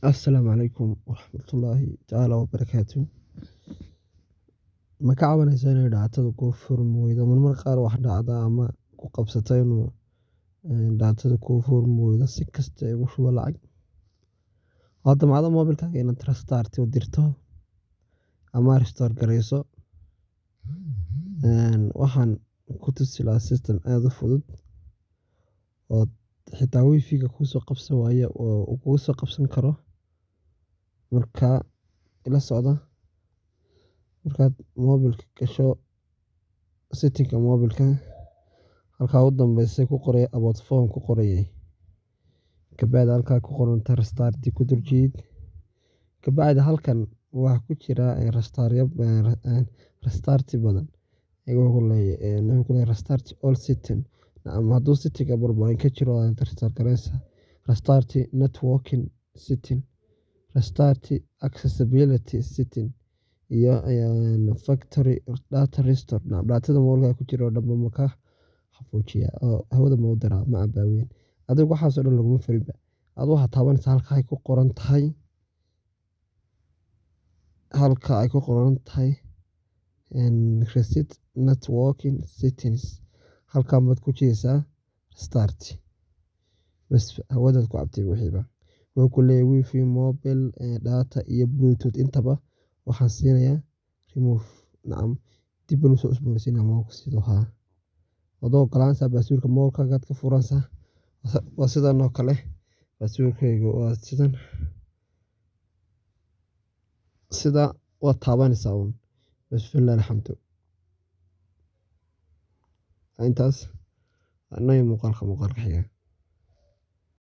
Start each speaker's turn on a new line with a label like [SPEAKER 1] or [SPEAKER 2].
[SPEAKER 1] Assalaamu calaykum waraxmatullaahi tacaala wabarakaatu. Ma ka cabanaysaa inay datadu kuu furmi weydo? Marmar qaar wax dhacda ama ku qabsata inuu datada kuu furmi weydo si kasta ay ugu shubo lacag. Waad damacdo mobilkaaga inaad restart u dirto ama restore gareyso. Waxaan ku tusi lahaa system aad u fudud oo xitaa wifi-ga kuusoo qabsan waayo oo uu kugu soo qabsan karo. Markaa ila socda, markaad mobilka gasho setting-ka mobilka, halkaa u dambeysa ku qoray "About phone" ku qorayay. Kabacdi halkaa ku qoranta "Restart" ku dul jiid. Kabacdi halkan waxaa ku jira restart badan. Wuxuu ku leeyahay "Restart all setting". Ama hadduu setting-ga problem ka jiro waad restart gareysa. Restart networking setting, restart accessibility setting iyo factory data restore. Datada mobilka ku jira oo dhan ma ka xafuujiya oo hawada ma u diraa, ma cabaa. Adigu waxaas oo dhan laguma farin ba. Adigu waxaad taabanaysaa halka ay ku qoran tahay "Reset networking settings". Halkaan baad ku jiidaysaa restart. Bas, hawadaad ku cabtay wixiiba. Wuxuu ku leeyahay wifi, mobile data iyo Bluetooth intaba waxaan siinayaa remove. Nacam, dib baan u soo cusboonaysiinaya mobilka sidoo ahaa. Waad u oggolaanaysaa, password-ka mobilkaaga ka furanaysaa. Waa sidan oo kale. Password-kaygu waa sidan. Sida waad taabanaysaa uun. Bismillah alxamdu. Intaas annaga muuqaalka xiga.